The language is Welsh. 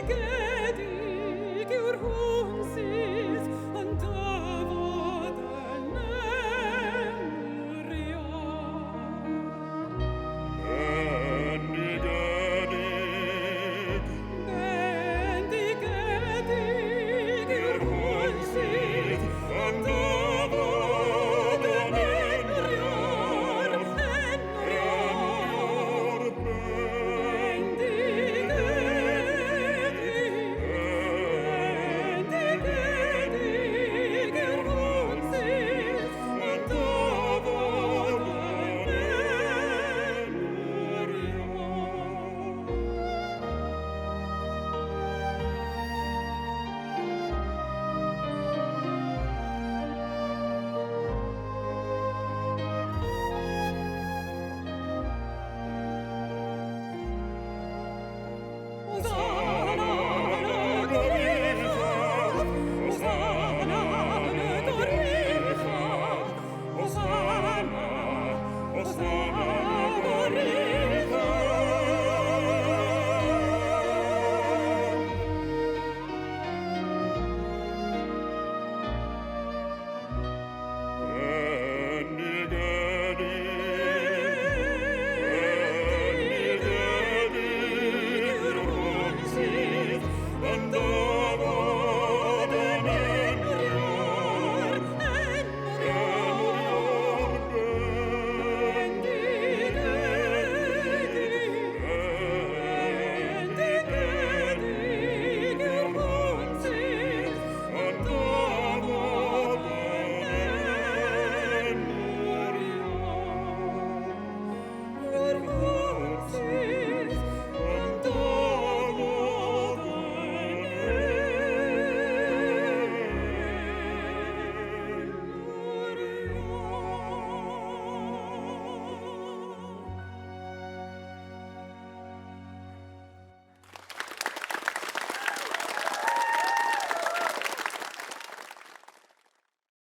Bendigedig yw'r hwn sydd yn dyfod yn enw'r Iar. Bendigedig. Bendigedig yw'r hwn sydd yn dyfod yn enw'r Iar, enw'r Iar. Bendigedig, bendigedig yw'r hwn sydd yn dyfod yn enw'r Iar. Hosanna yn y goruchaf, Hosanna yn y goruchaf, Hosanna, Hosanna yn y goruchaf. Bendigedig yw'r hwn sydd yn dyfod yn enw'r Iar, enw'r Iar. Bendigedig, bendigedig yw'r hwn sydd yn dyfod yn enw'r Iar. Yr